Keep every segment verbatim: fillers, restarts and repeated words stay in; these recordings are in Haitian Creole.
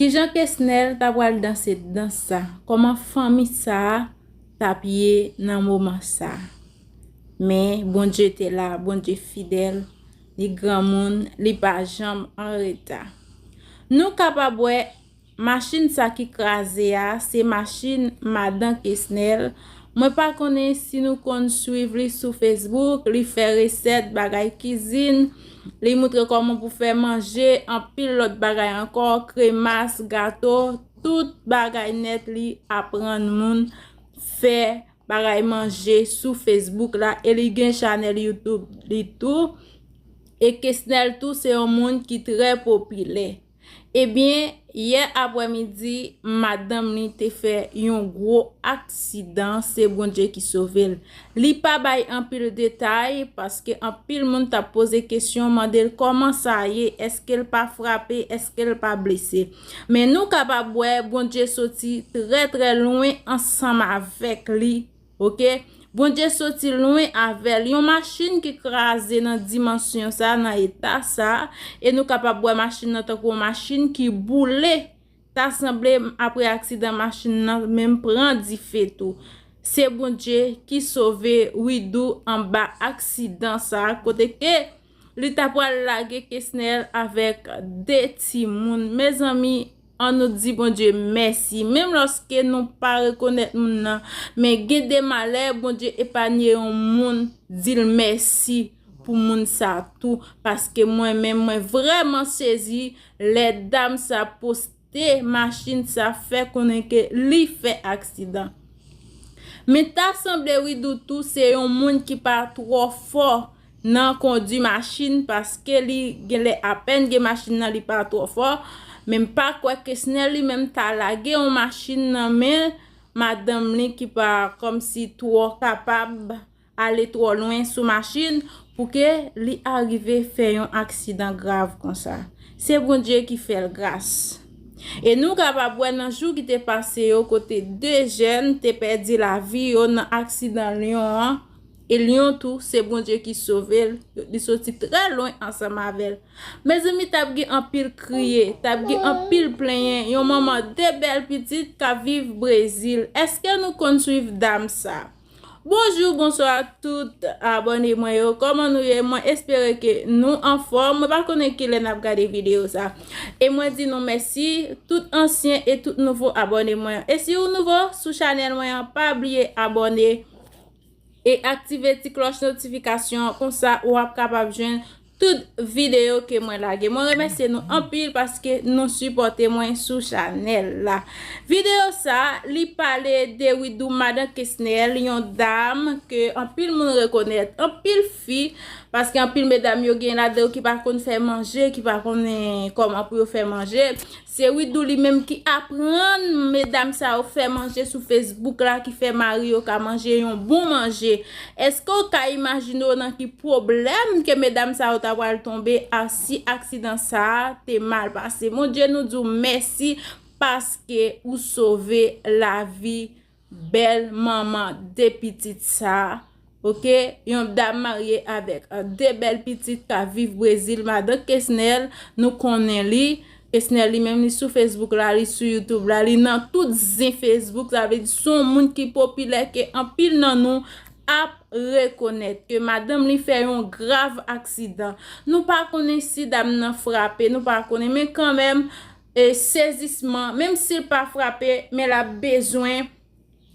Kijan Kesnel ta pral danse dans sa? Kòman fanmi sa a t ap ye nan moman sa a? Men Bondye te la, Bondye fidèl, li granmoun, li pa janm an reta. Nou kapab wè machin sa ki kraze a, se machin madan Kesnel. Mwen pa konnen si nou konn swiv li sou Facebook, li fè resèt bagay kizin, li moutre kòman pou fè manje, anpil lòt bagay ankò, kremas, gato, tout bagay nèt li aprann moun fè bagay manje sou Facebook la, e li gen chanèl YouTube li tou. E Kesnel tou se yon moun ki trè popilè. Ebyen, yè aprèmidi, madanm li te fè yon gwo aksidan, se Bondye ki sove l. Li pa bay anpil detay, paske anpil moun t ap poze kesyon, mande l kòman sa ye, èske l pa frape, èske l pa blese. Men nou kapab wè Bondye soti trè, trè lwen ansanm avèk li, oke? Bondye soti lwen avè l. Yon machin ki kraze nan dimansyon sa, nan eta sa, e nou kapab wè machin nan tankou yon machin ki boule. Ta sanble apre aksidan machin nan menm pran dife tou. Se Bondye ki sove Widou anba aksidan sa, kote ke li ta pral lage Kesnel avèk de timoun. Mezanmi, ann nou di Bondye mèsi. Menm lòske nou pa rekonèt moun nan, men gen de malè, Bondye epanye yon moun, di l mèsi pou moun sa tou. Paske mwen menm, mwen vrèman sezi lè dam sa poste machin sa, fè konnen ke li fè aksidan. Men ta sanble Widou tou se yon moun ki pa twò fò nan kondwi machin, paske li genlè apèn gen machin nan, li pa twò fò. Men m pa kwè Kesnel li menm ta lage yon machin nan men madanm li ki pa kòmsi twò kapab ale twò lwen sou machin pou ke li arive fè yon aksidan grav konsa. Se Bondye ki fè l gras. E nou kapab wè nan jou ki te pase yo kote de jèn te pèdi lavi yo nan aksidan Lyon an. E Lyon tou, se Bondye ki sove l. Li soti trè lwen ansanm avè l. Mezanmi, t ap gen anpil kriye, t ap gen anpil plenyen. Yon manman de bèl pitit k ap viv Brezil. Èske nou konn swiv dam sa? Bonjou, bonswa tout abòne mwen yo. Kòman nou ye? Mwen espere ke nou anfòm. Mwen pa konnen kilè n ap gade videyo sa. E mwen di nou mèsi, tout ansyen e tout nouvo abòne mwen. E si ou nouvo sou chanèl mwen an, pa bliye abòne e aktive ti klòch notifikasyon an. Konsa, w ap kapab jwenn tout videyo ke mwen lage. Mwen remèsye nou anpil paske nou sipòte mwen sou chanèl la. Videyo sa, li pale de Widou madan Kesnel, yon dam ke anpil moun rekonèt, anpil fi, paske anpil medam yo gen ladan yo ki pa konn fè manje, ki pa konnen kòman pou yo fè manje. Se Widou li menm ki aprann medam sa yo fè manje sou Facebook la, ki fè mari yo ka manje yon bon manje. Èske w ka imajine w nan ki pwoblèm ke medam sa yo ta pral tonbe a si aksidan sa a te mal pase? Bondye, nou di w mèsi paske ou sove lavi bèl manman de pitit sa a, oke? Yon dam marye avèk, euh, de bèl pitit k ap viv Brezil, madan Kesnel, nou konnen li. Kesnel li menm, li sou Facebook la, li sou YouTube la, li nan tout zen Facebook, sa vle di se yon moun ki popilè ke anpil nan nou ap rekonèt ke madanm li fè yon grav aksidan. Nou pa konnen si dam nan frape, nou pa konnen, men kanmenm, e sezisman, menm si l pa frape, men l ap bezwen,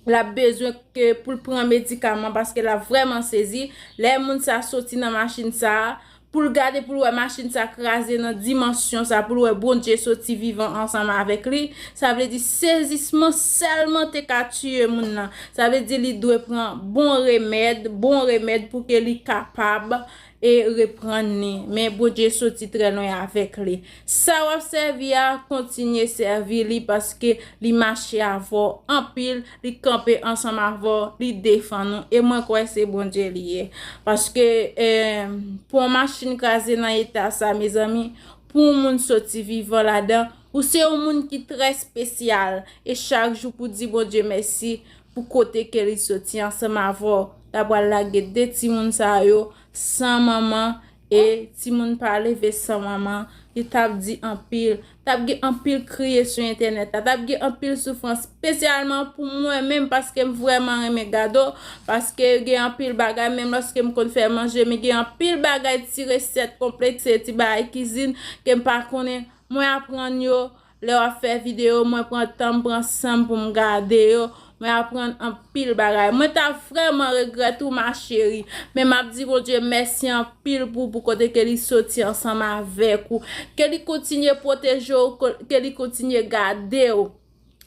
l ap bezwen ke pou l pran medikaman paske l ap vrèman sezi. Lè moun sa soti nan machin sa a, pou l gade, pou l wè machin sa kraze nan dimansyon sa, pou l wè Bondye soti vivan ansanm avèk li, sa vle di sezisman sèlman te ka tiye moun nan. Sa vle di li dwe pran bon remèd, bon remèd pou ke li kapab e reprann li. Men Bondye soti trè lwen avèk li. Sa w ap sèvi a, kontinye sèvi li paske li mache avè w anpil, li kanpe ansanm avè w, li defann ou. E mwen kwè se Bondye li ye. Paske, eh, pou yon machin kraze nan eta sa, mezanmi, pou yon moun soti vivan ladan, ou se yon moun ki trè espesyal. E chak jou pou di Bondye mèsi pou kote ke li soti ansanm avè w. L ap pral lage de timoun sa yo san manman, e timoun pa leve san manman, li t ap di anpil. T ap gen anpil kriye sou entènèt la. T ap gen anpil soufrans, espesyalman pou mwen menm, paske m vrèman renmen gade w, paske gen anpil bagay, menm lòske m konn fè manje, men gen anpil bagay, ti resèt konplekse, ti bagay kizin ke m pa konnen. Mwen aprann yo, lè w ap fè videyo, mwen pran tan m, pran san m pou m gade yo. Mwen aprann anpil bagay. Mwen ta vrèman regrèt ou, ma chérie. Men m ap di Bondye mèsi anpil pou, pou kote ke li soti ansanm avèk ou. Ke li kontinye pwoteje w, ko-, ke li kontinye gade w.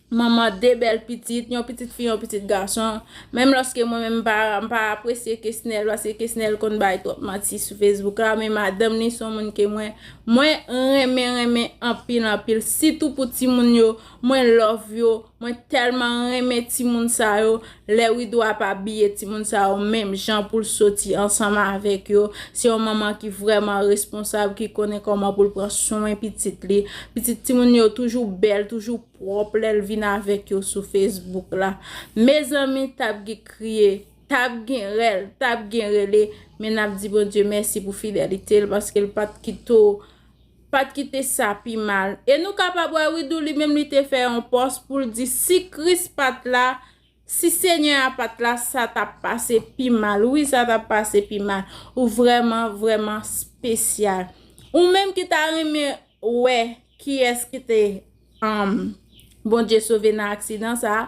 Manman de bèl pitit, yon pitit fi, yon pitit gason. Menm lòske mwen menm m pa, m pa apresye Kesnel, paske Kesnel konn bay twòp manti sou Facebook la, men madanm li se yon moun ke mwen, mwen renmen, renmen anpil, anpil. Sitou pou timoun yo, mwen love yo, mwen tèlman renmen timoun sa yo. Lè Widou ap abiye timoun sa yo menm jan pou l soti ansanm avèk yo, se yon manman ki vrèman responsab, ki konnen kòman pou l pran swen pitit li. Pitit timoun yo toujou bèl, toujou pwòp lè l vin avèk yo sou Facebook la. Mezanmi, t ap gen kriye, t ap gen rèl, t ap gen rele, men n ap di Bondye mèsi pou fidelite l, paske l pa t kite w, pa t kite sa pi mal. E nou kapab wè Widou li menm li te fè yon pòs pou l di si Kris pa t la, si Senyè a pa t la, sa t ap pase pi mal. Wi, sa t ap pase pi mal. Ou vrèman, vrèman espesyal. Ou menm ki ta renmen wè kiyès ki te, um, Bondye sove nan aksidan sa a,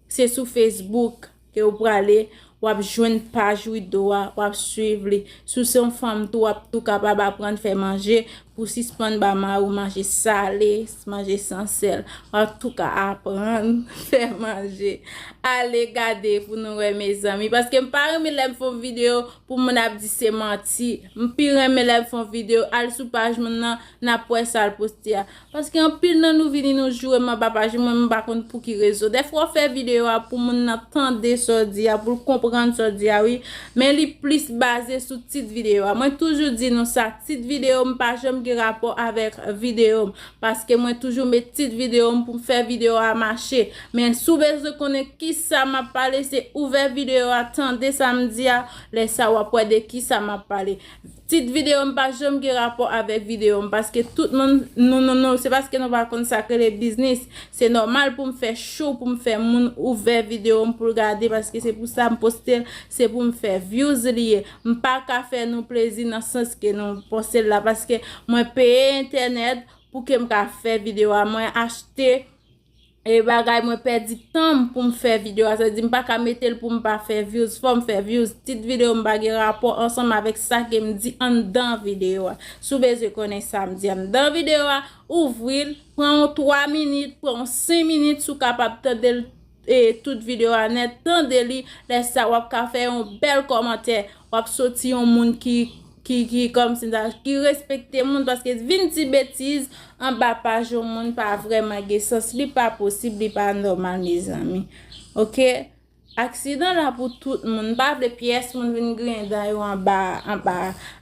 se sou Facebook ke w prale, w ap jwenn paj Widou a, w ap swiv li. Si w se yon fanm tou, w ap tou kapab aprann fè manje, pou sispann ba mari w manje sale, manje san sèl. W ap tou ka aprann fè manje. Ale gade pou nou wè, mezanmi. Paske m pa renmen lè m fè yon videyo pou moun ap di se manti. M pi renmen lè m fè yon videyo, al sou paj moun nan, n ap wè sa l poste a. Paske anpil nan nou vini nou joure m anba paj mwen, m pa konn pou ki rezon. Dèfwa w fè videyo a pou moun nan tande sa w di a, pou l konprann sa w di a, wi. Men li plis baze sou tit videyo a. Mwen toujou di nou sa, tit videyo m pa janm gen rapò avèk videyo m. Paske mwen toujou met tit videyo m pou m fè videyo a mache. Men si w bezwen konnen kisa m ap pale, se ouvè videyo a, tande sa m di a, lè sa w ap wè de kisa m ap pale. Tit videyo m pa janm gen rapò avèk videyo m, paske tout moun, nou, nou, nou, se paske nou pa konn sa k rele biznis. Se nòmal pou m fè cho, pou m fè moun ouvè videyo m pou l gade, paske se pou sa m poste l, se pou m fè views li ye. M pa ka fè nou plezi nan sans ke nou poste l la, paske mwen peye entènèt pou ke m ka fè videyo a. Mwen achte e bagay, mwen pèdi tan m pou m fè videyo a. Sa vle di m pa ka mete l pou m pa fè views. Fò m fè views. Tit videyo m pa gen rapò ansanm avèk sa ke m di anndan videyo a. Si w bezwen konnen sa m di anndan videyo a, ouvri l, pran yon twa minit, pran yon senk minit, si w kapab tande l, e, tout videyo a nèt, tande li. Lè sa, w ap ka fè yon bèl kòmantè. W ap soti yon moun ki, ki, ki kòmsi ta, ki respekte moun, paske vin di betiz anba paj yon moun pa vrèman gen sans, li pa posib, li pa nòmal, mezanmi. Oke? Aksidan la pou tout moun. M pa vle pyès moun vin griyen dan yo anba, anba,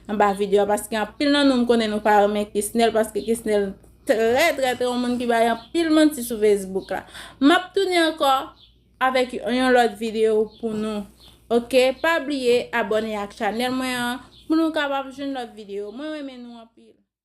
anba videyo a, paske anpil nan nou, m konnen nou pa renmen Kesnel, paske Kesnel trè, trè, trè yon moun ki bay anpil manti sou Facebook la. M ap tounen ankò avèk yon lòt videyo pou nou. Oke, pa bliye abòne ak chanèl mwen an pou nou kapab jwenn lòt videyo. Mwen renmen nou anpil.